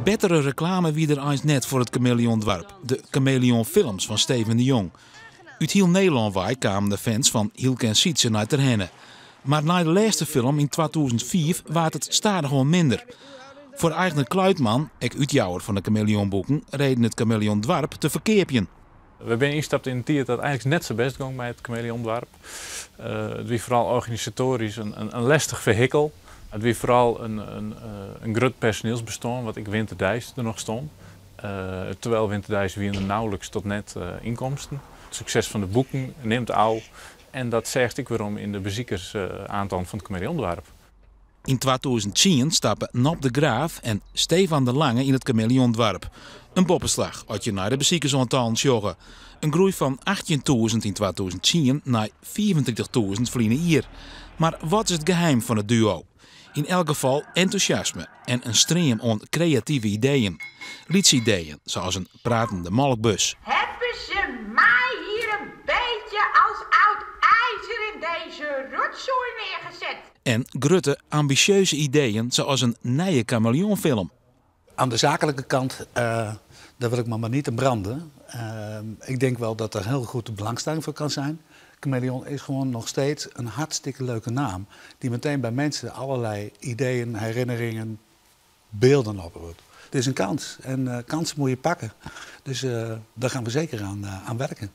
Bettere reklame wie der eins net foar it Kameleondoarp, de Kameleonfilms fan Steven de Jong. Ut hiel Nederlân wei kamen de fans fan Hylke en Sytse nei Terherne. Mar nei de lêste film yn 2005 waard it stadichoan minder. Foar eigner Kluitman, ek útjouwer fan de Kameleonboeken, reden it Kameleondoarp te ferkeapjen. We binne ynstapt yn in tiid dat eigentlik net sa bêst gong mei it Kameleondoarp. It wie foaral organisatoarysk in lestich fehikel. It wie foaral in grut personielsbestân wat ek winterdeis der noch stond. Terwijl winterdeis wiene der nauwelijks tot net ynkomsten. It sukses fan de boeken nimt ôf en dat seachst ek werom yn de besikersoantallen fan it Kameleondoarp. Yn 2010 stappe Nop de Graaf en Stefan de Lange yn it Kameleondoarp. In boppeslach as je nei de besikersoantallen sjogge. In groei fan 18.000 yn 2010 nei 35.000 ferline jier. Mar wat is it geheim fan it duo? Yn elk gefal entûsjasme en in stream oan kreative ideeën. Lytse ideeën, sa as in pratende molkbus. Hebben ze mij hier een beetje als oud ijzer in deze rotzooi neergezet? En grutte, ambisjeuze ideeën, sa as in nije Kameleonfilm. Aan de zakelijke kant, daar wil ik me maar niet in branden. Ik denk wel dat er heel goed belangstelling voor kan zijn. Kameleon is gewoon nog steeds een hartstikke leuke naam. Die meteen bij mensen allerlei ideeën, herinneringen, beelden oproept. Het is een kans en kansen moet je pakken. Dus daar gaan we zeker aan werken.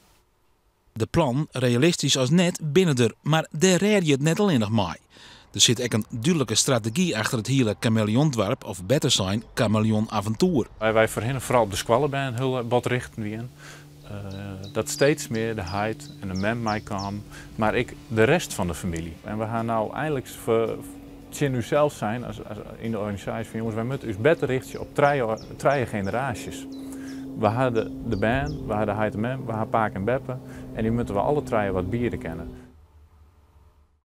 De plannen, realistysk as net, binne der, mar dêr rêde je it net allinnich mei. Der sit ek in dúdlike strategy achter it hiele Kameleondoarp, of better sein, Kameleonaventoer. Wy foarhinne foaral op de skoallebern hiel bot richten wienen. Dat steeds mear de heit en de mem meikamen, mar ek de rest fan de famylje. En we ha no einliks tsjin ússels sein, as yn de organisaasje, fan jonges, wy moatte ús better richtsje op trije generaasjes. We ha de bern, we ha de heit en mem, we ha pake en beppe en dy moatte we alle trije wat biede kinne.